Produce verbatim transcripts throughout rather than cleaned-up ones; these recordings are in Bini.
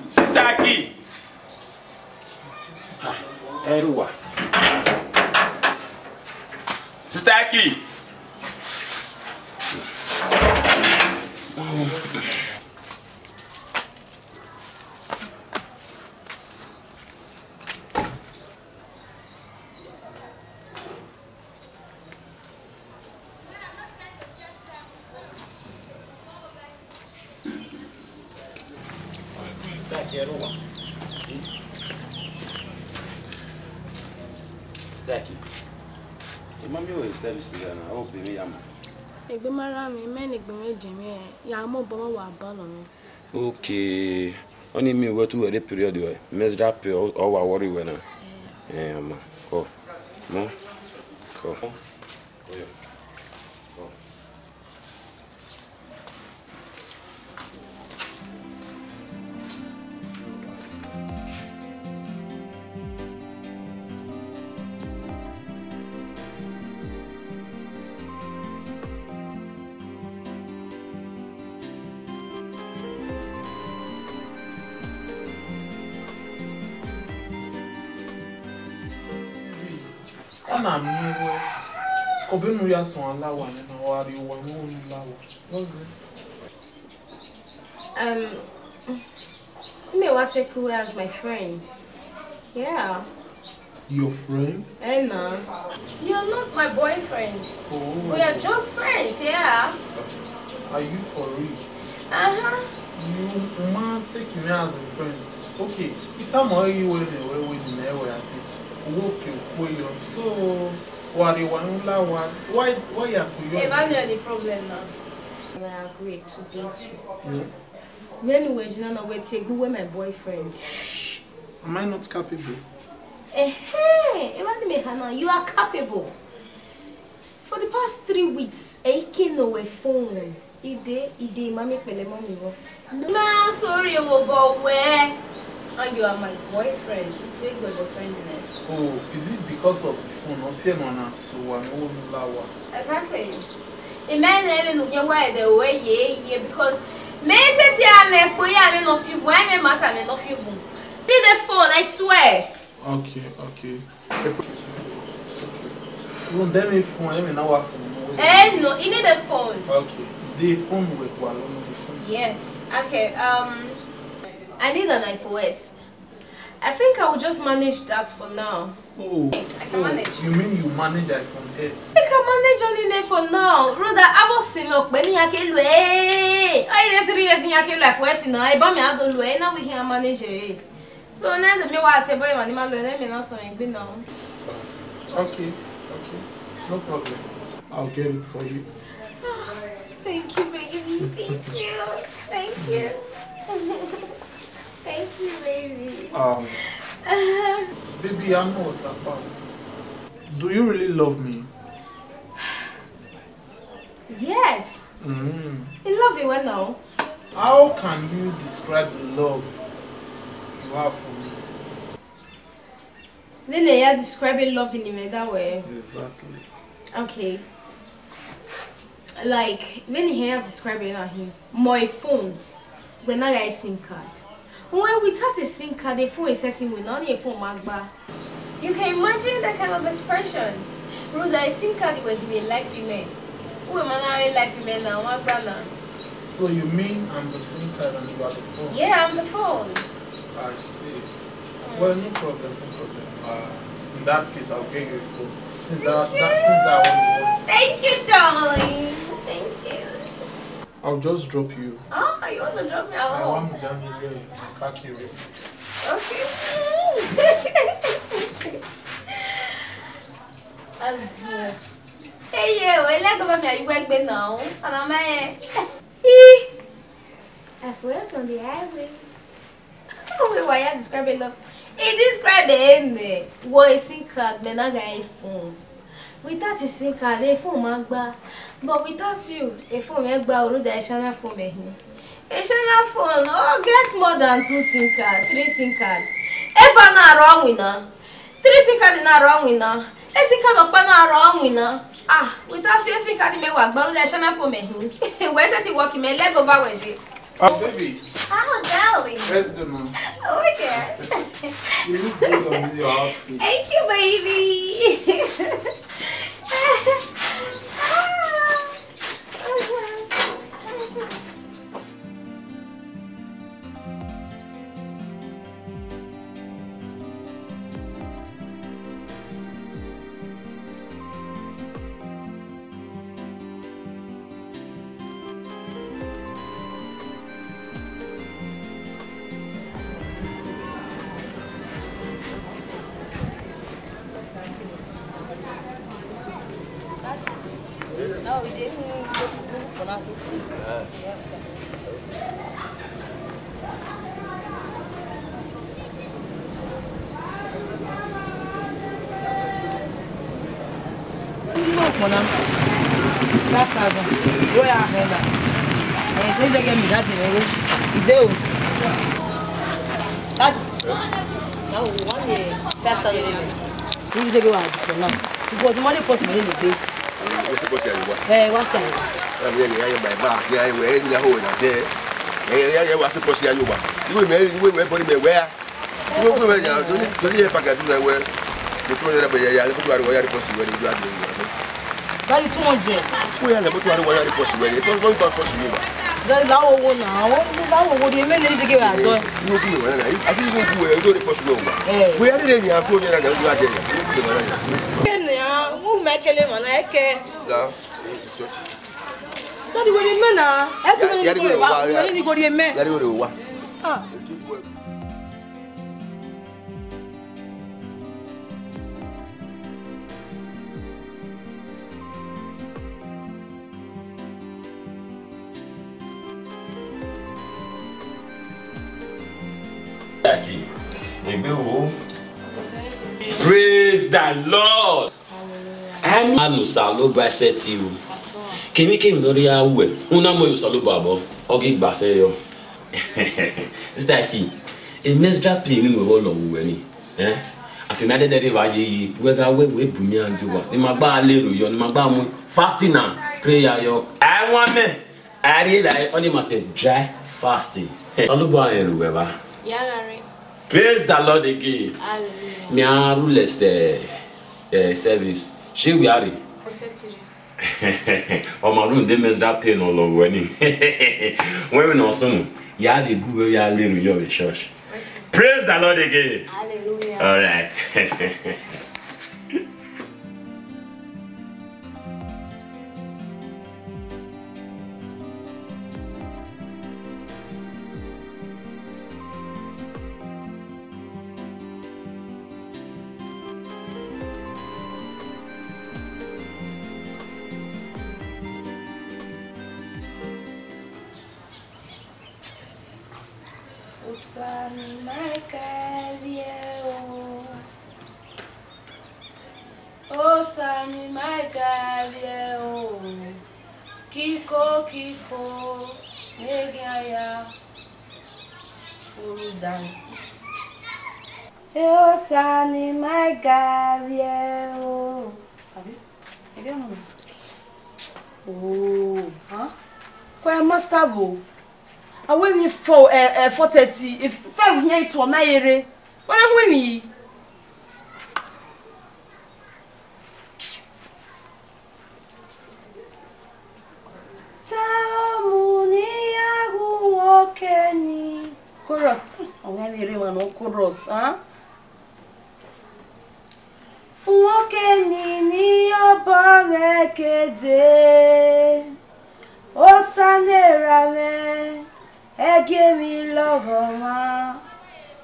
Sister Aki. Ẹrua. Sister Aki. Sister Aki, ẹrua. Sister Aki, I ma miẹn wẹ service na, ọ bọ emwi ya ma. Egbe ma rran mwẹ, mẹ ne egbe mwẹ jẹ mwẹ, ya mobọ mwẹ wa bọlọ mwẹ. Okay. Ọni miẹn wẹ te uwẹ rre period ruẹ, menstrual period, ọ wa worry wẹ na. Eh, ma, kọ. Ma, kọ. Ọ na miẹn wẹ, obọ ne u ya suẹn lawa nẹ, ọ gha rrie owa ne u la owa. What's it? Um, you may want to take you as my friend. Yeah. Your friend? Eh, no. You're not my boyfriend. Oh. We are just friends, yeah. Are you for real? Uh-huh. You man take me as a friend. Okay, it's a more you when you were with me, where I did. Okay, okay, so, what do you want to, what, why, why you are curious? Emmanuel, the problem now. I agreed to date you. Yeah. When we were, you know, we take you were my boyfriend. Am I not capable? Eh, hey, Emmanuel, you are capable. For the past three weeks, I can't know a phone. Ide, ide, mommy, pele, mommy, wo. No, man, sorry, wo, but where? And you are my boyfriend. It's a good boyfriend, man. Oh, is it because of the phone? Or see, no, na so, I know, no, lawa. Exactly. Imagine even you why the way, yeah, yeah, because me say, ti a me, ko ya me no fivu, I me masa me no fivu. Need the phone, I swear. Okay, okay. Run them a phone, let me know what phone. Eh, no, you need a phone. Okay. The phone will go along with the phone. Yes. Okay. Um, I need an iPhone S. I think I will just manage that for now. Oh, I can manage. You mean you manage iPhone S? I can manage on it for now. Brother, I was saying, look, when you can do it. I need three years in your life, where's in I buy me out of the way. Now we can manage it. So now the me what I buy money, my learn me not so angry now. Okay, okay, no problem. I'll get it for you. Thank you, baby. Thank you. Thank you. Thank you, baby. Um, baby, I know what's about. Do you really love me? Yes. Mm. I love you well now. How can you describe the love you have for me? When I describe a love in the way. Exactly. Okay. Like, when I describe it on him, my phone, when I get SIM card. When without a SIM card, the phone is setting with only a phone magba. You can imagine that kind of expression. Brother, a SIM card where he may life in me. Who am I life in me now? Magba now. So you mean I'm the SIM card and you are the phone? Yeah, I'm the phone. I see. Well, no problem, no problem. Uh, in that case, I'll get you a phone. Since that, that, since that one you want. Thank you, darling. Thank you. I'll just drop you. Ah, you want to drop me at home? I want to jam you there. I'll pack you in. Okay. Azọ. Hey, yeah, well, let go of me. You work now. And I'm like, eh. I was on the highway. Wait, why you describe a love? He describe a name. What is SIM card? Me na get iPhone. Without a SIM card, a phone magba. But without you, a phone magba. Uru da China phone me hin. A China phone, oh, get more than two SIM card, three SIM card. Ever na wrong with na. Three SIM card na wrong with na. A SIM card ọkpa na wrong with na. Ah, without you, esi kadi mẹ wa gban lẹ shana fo mẹ hin. Wẹ sẹtin work mẹ leg over wẹ je. Oh, baby. Oh, darling. Let's go now. Oh, okay. You look good on this your outfit. Thank you, baby. Five thousand. Where are they now? Eh, they say, "Give me that thing, eh? Is there, oh?" That, that one, eh, five thousand. He say, "Give me that for now." Because money cost me in the day. What's the cost you want? Eh, what's that? I mean, I, my back, yeah, I, I, I, I, I, what's the cost you want? You will, you will, you will, where? Uwẹ, uwẹ, ya, toni, toni ye pakẹ du na wẹ. Mo tọn yẹrẹ bẹ ya, ya, ya, ya, ya, ya, ya, ya, ya, ya. Daddy, two hundred. Uwẹ ya, mo tọn wa ya report wẹ. Tọn, tọn, tọn report wẹ wa. Daddy, la wo wo na. Wo, la wo wo di, mẹ ne zege wa dọ. Iwo ku wẹ na. A ti iwo ku wẹ, do report wẹ wa. Eh. Wẹ ya re ya, two hundred na, do ya de ya. Iwo ku wẹ na. Kene a, u mẹ kele ma na, eke. La. Daddy, wẹ ni mẹ na. E tu ya, ya, ni go wa, wa, ya, ni go di mẹ. Ya, ni go wa. Ah. Aki, egbe wo. Praise the Lord. Hallelujah. Ami anu Osanobua sẹtin o. At all. Kemwikemwi ne ọ rhie ru ẹ, u na mu ẹre ye Osanobua obọ, ọ ghi gba sẹ yọ. Sister Aki, e menstrual pain ne u vbe lọ ru wẹ ni, eh? Afianma dẹdẹ rre vbe a ye yi, wẹ gha wẹ wẹ bu mi rhan die owa, ne ima gba le ro yọ, ne ima gba mu fasting and prayer yọ. A i wan mẹ, a rrie evbare, ọni ma te dry fasting. Eh, Osanobua rẹn ru wẹ evba. Ya gha rre. Praise the Lord again. Hallelujah. Mi a rhulẹ sẹ, eh, service. Ṣé wẹ a rre? Ọ ma rhunmwuda menstrual pain ne ọ lọ ru wẹ ni. Wẹ vbene ọ sunu, ya vbe gu vbe ya le ru yọ vbe church. Praise the Lord again. Hallelujah. All right. Osa ni ma ka vbiẹ o. Osa ni ma ka vbiẹ o. Kiko, kiko, ne ghian ya. Orudan. E Osa ni ma ka vbiẹ o. Abi? Ebe ọmọ. Oh, huh? Kue master bo. A wẹ emwi four, eh, eh, four thirty, e five hian tuọ ma yere. Wẹ na mu emwi yi. Ta ọmọ ni ya gu wọ ke ni. Chorus. Ọ wẹ emwi rre emwa nọ chorus, huh? Uwọke ni ni obọ mwẹ ke dee, Osa ne erha mwẹ, ẹgie emwi lọghọ mwa,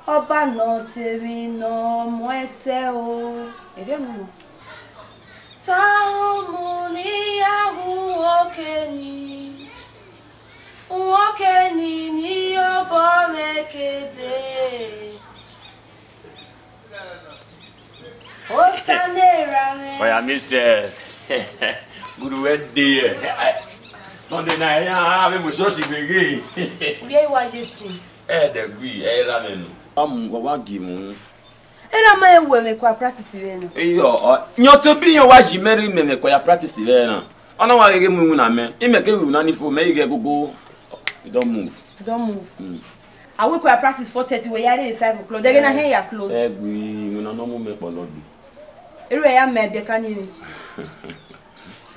Ọba nọ te emwi ne ọ mu ẹsẹ o. Erriọ nọ. Ta ọmọ ni ya gu uwọke ni, uwọke ni ni obọ mwẹ ke dee. Osa ne erha mwẹ. Oya, mistress. Good weather. Sunday night, ya, a vbe mu church gbegbe. Where you are, Jesse? Ẹ dẹ gui, ẹ ra mẹ nu. Wa mu, wa, wa gi mu. Erha ma rẹn wẹ mwẹ kua practice vbe na. Iyo, ọ, yan otọ bi yan wa ji mẹ rhie imẹ mwẹ kua ya practice vbe na. Ọ na wa gheghe mu iwinna mẹ, imẹ kevbe iwinna ni fo, mẹ i ghẹ gogo. You don move. Don't move. Mm. A wẹ kua practice four thirty, wẹ ya rre five o'clock. Dẹghe na hẹn ya close. Ẹ gui, iwinna nọ mu mẹ kpọlọ gbe. Erha ya mẹ biẹ ka ni emwi.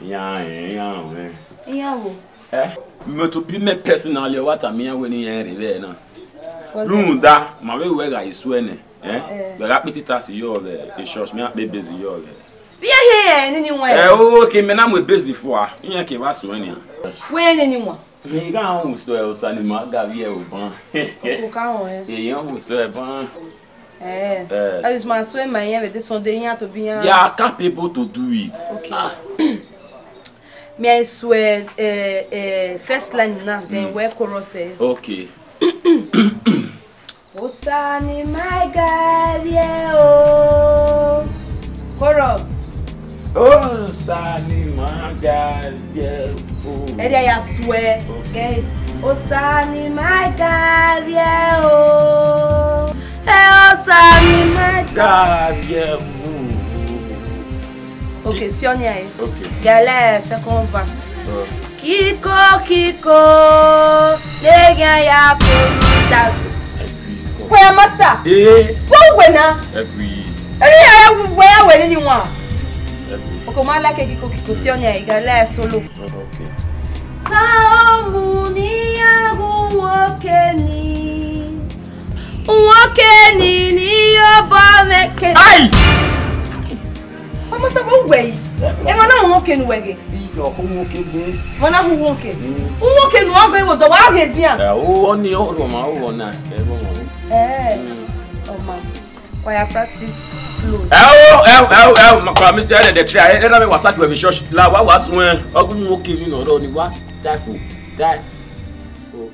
Iran, iran, iran. Iran wo? Eh, me to be me personally, what I mean, when you hear it, na. What's that? Rhunmwuda, ma vbe wẹ gha i suẹ nẹ, eh? Eh. Wẹ gha kpe titasi yọ vbe e church, mẹ gha kpe bezi yọ vbe. Vbe iran hẹ nene iwan? Eh, o, ke mẹ na mu ebezi fua, iran ke vba suẹn nian. Wẹ nene iwan? I gha họn usẹ, Osanima ga vbiẹ oban. Oko ka họn, eh? I họn usẹ ban. Eh, eh. That is my swear my ear with this Sunday, you have to be here. They are capable to do it. Okay. Ah. Me, I swear, eh, eh, first line now, then, mm, where chorus, eh? Okay. Osanima ga vbiẹ o. Chorus. Osanima ga vbiẹ o. Ẹdẹ ya suẹ. Okay. Osanima ga vbiẹ o. Ẹ Osanima ga vbiẹ o. Okay, si ọnia ẹre. Okay. Gẹlẹ second verse. Uh. Kiko, kiko, leghan ya ko da. Choir master. Eh. Wo wẹ na. Every. Eri ya wẹ ya wẹ ni ni wan. Every. Oko ma like kiko, kiko, si ọnia ẹre, gẹlẹ solo. Okay. Ta ọmọ ni ya gu wọn ke ni. Wọn ke ni ni yo bọ mwẹ ke. Ai! Ọ must have wẹ yi. Emwa na wọn ke nu wẹ ghe. Iyo, wọn ke gbe. Emwa na hu wọn ke. Mm. Wọn ke nu wọn ghe wo do wa ghe dia. Eh, o, ọni, ọ rọ ma, ọ rọ na. Eh, ọ rọ ma. Eh. Mm. Ọ ma. Choir practice close. Ẹ o, ẹ o, ẹ o, ẹ o, ma kwa Mister Ede de try. Ẹ na me wa sa tu ẹ vbe church. La wa wa sun ẹ. Ọgún mu oke ni nọ rọ ni wa. Die for, die for.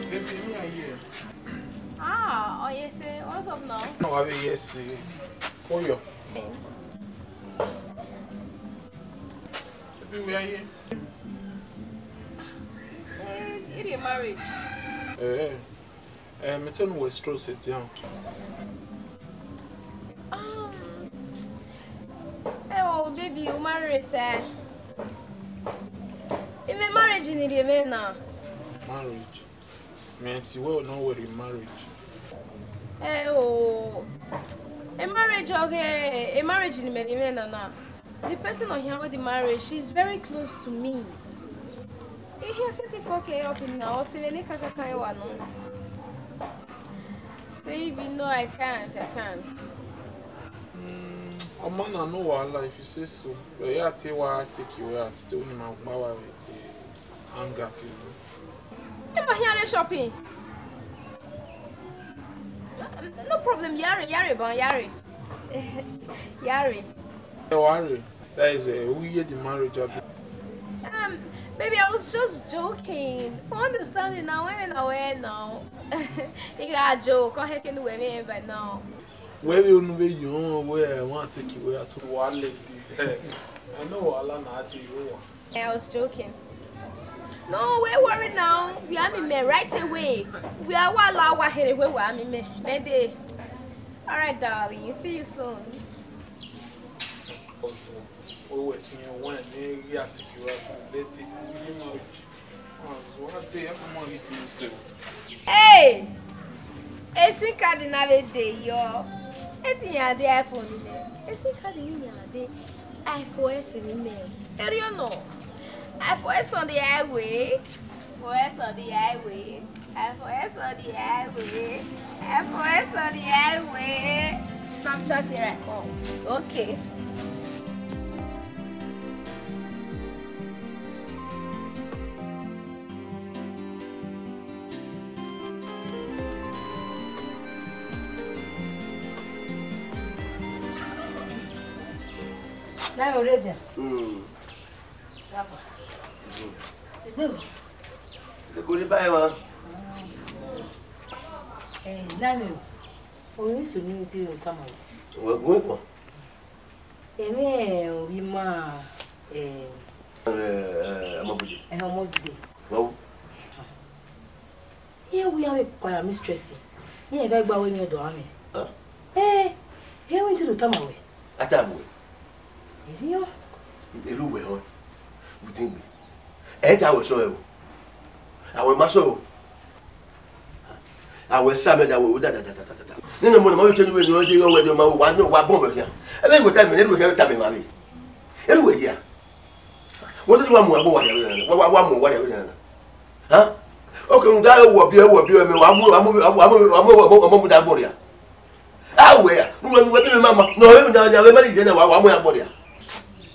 Baby, me are here. Ah, oh yes, eh, what's up now? Oh, I mean, yes, eh. Oh, yeah. Baby, where are you? Eh, it is marriage. Eh, eh, me tell you what stress it down. Um, eh, oh, baby, you married, eh? In the marriage in the event now. Marriage. Me and Tiwell no worry marriage. Eh, oh, a marriage, okay, a marriage in the event now. The person on here with the marriage, she's very close to me. He here sitting four K up in now, see when he can, can, can, no. Baby, no, I can't, I can't. Mm, a man, I know wahala if you say so. But yeah, I tell you why I take you out. Tell me my power with you. Anger till you. Am I here shopping? No problem, Yari, Yari, bon, Yari. Yari. Hey, worry. That is a who hear the marriage abi. Um, baby, I was just joking. I understand it now. When I wear now, you got a joke. I can do it by now. Where you know where you where I want to take you where to one lady. I know Allah na to you. I was joking. No, we worry now. We are me right away. We are wa la wa here we wa me me. Me dey. All right, darling. See you soon. Also, we were seeing one near here to you at lady. Hey! Esin card na vbe de yọ. Eti yan de iPhone mẹ. Esin card ni yan de iPhone S ni mẹ. Eri ọnọ. iPhone S on the highway. iPhone S on the highway. iPhone S on the highway. iPhone S on the highway. Snapchat here I come. Okay. Now you ready? Mm. Dàgbà. Mm. Egbe o. Egbe ni báyìí, ma. Eh, Nami, o, o ni sunu ni te tama wẹ. Wẹ gu ẹkọ. Emwi ovbi ima, eh, Eh, eh, Ọmọbude. Eh, Ọmọbude. Wa wo. Iran wi iran vbe kua ya mistress. Iran vbe gba wẹ emwi ọdọ amwẹ. Huh? Eh, iran wi te do tama wẹ. A ta bu wẹ. Eriọ. Eru wẹ họn. Within me. Ẹ ta wẹ sọ ẹ o. Awẹ ma sọ o. Awẹ sa mẹ da wẹ da da da da da da. Nene mo na ma yo tenu wẹ ni o de yo wẹ de ma wa no wa bọ wẹ khian. Ẹ bẹ wẹ ta mẹ, eru wẹ khian ta mẹ ma vbe. Eru wẹ ya. Wọ́n tó ti wá mú agbó wá yàrá náà, wá, wá, wá mú wá yàrá náà. Hàn? Ókè, ń dá ẹwọ̀ bí ẹwọ̀ bí ọmọ, wàá mú, wàá mú, wàá mú, wàá mú, wàá mú, wàá mú dá bọ̀ rẹ̀. A wẹ̀ yà, mo lọ, mo lọ bí mi máa ma, nọ, ẹ mi dá, ẹ mi dá ìjẹ́ náà, wàá, wàá mú yà bọ̀ rẹ̀.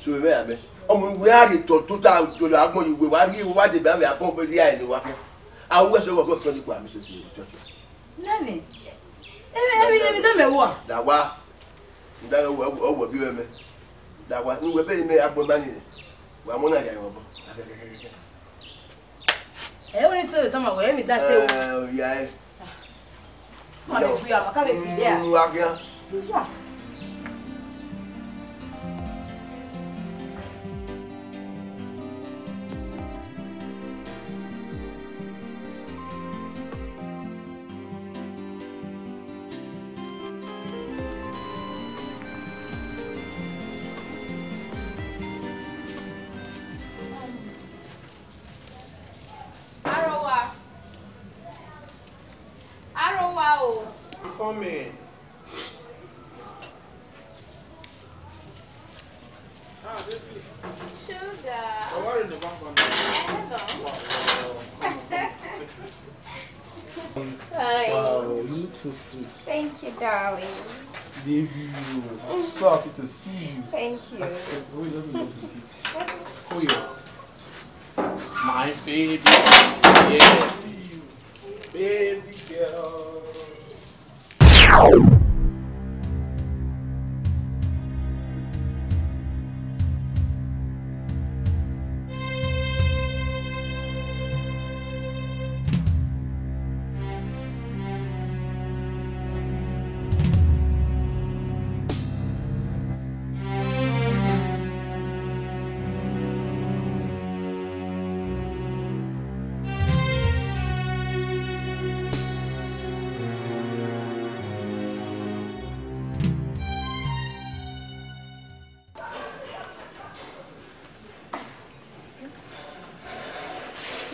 So, ẹ bẹ́ẹ̀ yà bẹ́ẹ̀. Ọmọ ìwé àrè tọ̀ tó ta jọlọ agbọ̀n ìwé, wàá rí ìwé wá dé bá mi àbọ̀ bẹ́ẹ̀ rí àìní wá fẹ́. Àwọn ẹ̀sọ́ wọ̀ fẹ́ sọ nípa mi ṣe ṣe ìjọ́jọ́. Nani, emi, emi, emi dẹ mẹ wa. Dàwa, ń dá ẹwọ̀, ẹwọ̀ bí ọmọ. Dàwa, ń wẹ bẹ́ẹ̀ ni mẹ agbọ̀n bá nìyẹn. Wàá mú náà yà wọ́n bọ̀. Ẹ wọ́n ní tí o lè tán màá wẹ̀ ẹ́ mi dá tẹ́ o. Ẹ ò yá ẹ. Má mi fi àmọ́ ká mi fi dẹ́ à. Mm, wá kíá. Ìyá. Arowa. Arowa o. I'm coming. Ah, baby. Sugar. How are you in the background? I don't know. Wow, wow, wow. Hi. Wow, you look so sweet. Thank you, darling. Baby, you. I'm so happy to see you. Thank you. Oh, you don't look good. Oh, yeah. My baby, yeah. Baby girl.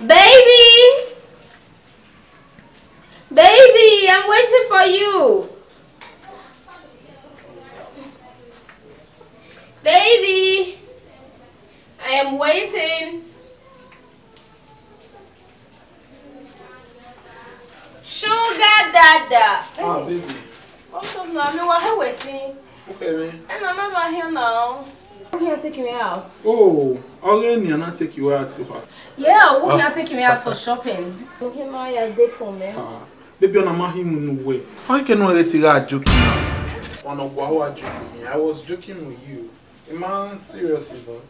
Baby! Baby, I'm waiting for you. Baby, I am waiting. Sugar dada. Ah, baby. What's up now? I mean, what, how we see? Okay, man. And another here now. Who can take me out? Oh, already I not take you out to her. Yeah, who can take me out for shopping? Okay, now you're there for me. Ah, baby, I'm not him no way. How can I let you out joking now? One of what joking me. I was joking with you. A man serious, you know.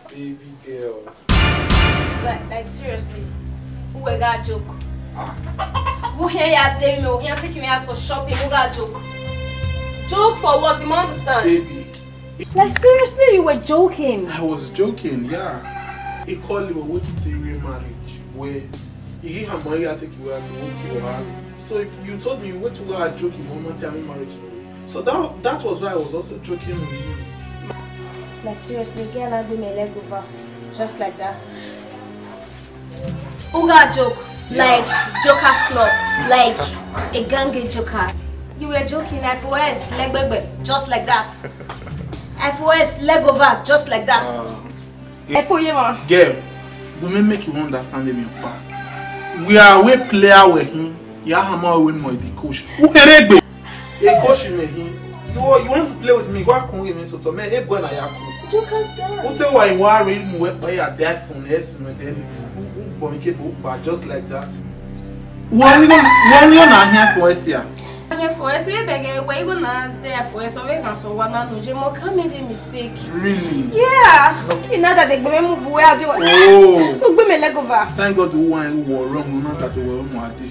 Baby girl. Like, like seriously, who we got joke? Ah. Who here ya tell me? Who here take me out for shopping? Who got joke? Joke for what? You don't understand? Baby. Like seriously, you were joking. I was joking, yeah. He called you what to real marriage where he had money to take you out to work your hand. So if you told me you went to go and joke in one month having marriage. So that that was why I was also joking with you. Like seriously, girl, I do my leg over. Just like that. Uga joke, like Jokers Club, like a gang of joker. You were joking, F O S, leg bebe, just like that. F O S, leg over, just like that. F O S, man. Girl, we may make you understand me, pa. We are we player we him. Ya hama we mo the coach. Who can egbe? A coach me him. You you want to play with me? Go and come with me so to me. Hey boy na ya ku. Jokers gang. Who tell why you are real mo we ya die phone yes me then who who boy ke bo pa just like that. Wọ́n ní wọ́n ní ọ̀nà àyàn fún ẹ sí à. Àyàn fún ẹ sí ẹ bẹ̀gẹ̀ wẹ̀ igbó náà dé ẹ fún ẹ sọ wẹ̀ kàn sọ wà náà nù jẹ́ mo kàn make a mistake. Really? Yeah. Iná dàdé gbé mi mú bu wẹ́ adé wà. Oh. Ó gbé mi leg over. Thank God who won who were wrong, no matter to where mo adé.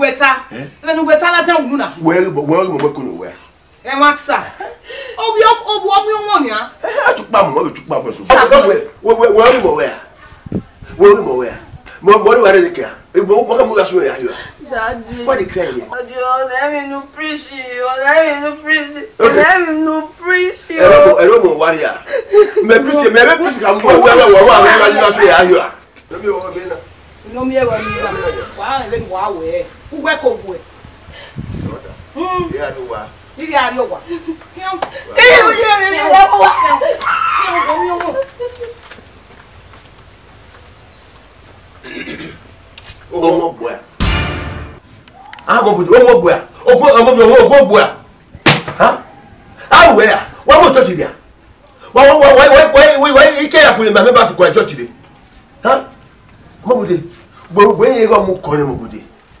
wẹ ta. Eh? Ẹmwẹ ne uwẹ ta na tẹn wunu na. Wẹ, wẹ, wẹ, wẹ, wẹ, kunu wẹ. Ẹmwata. Ovbi ọ-, ovbi ọmọ ọmọ nia. Eh, tukpa mu, tukpa mu. Wẹ, wẹ, wẹ, wẹ, wẹ, wẹ, wẹ, wẹ, wẹ. Mo, mo ni wa re kia. E mo, mo ka mu ya su ya yo. Daddy. Why dey cry here? Daddy, ọ nẹ emwi ne u preach, ọ nẹ emwi ne u preach, ọ nẹ emwi ne u preach. Ẹrọ mo, ẹrọ mo wa ria. Me preach, me, me preach ka mo wa wa wa wa wa ya su ya yo. Nọ miẹn wẹ ọmọ na. Nọ miẹn wẹ ọmọ na. Wa rẹn vbene wa wẹ. Uwẹ ko wẹ. Hmm. Ire a do wa. Ire a do wa. Khian. Ire a do wa. Khian, khian, khian. Ọmọ gbua. Ah, ọmọ gbua. Ọmọ gbua. Ọmọ gbua. Ha? A wẹ a. Wa mo church dia. Wa, wa, wa, ike ya kule ma me ba su kwa church de. Ha? Ọmọ gbua. Gbe, gbe ye gọ mu kọrin ọmọ gbua.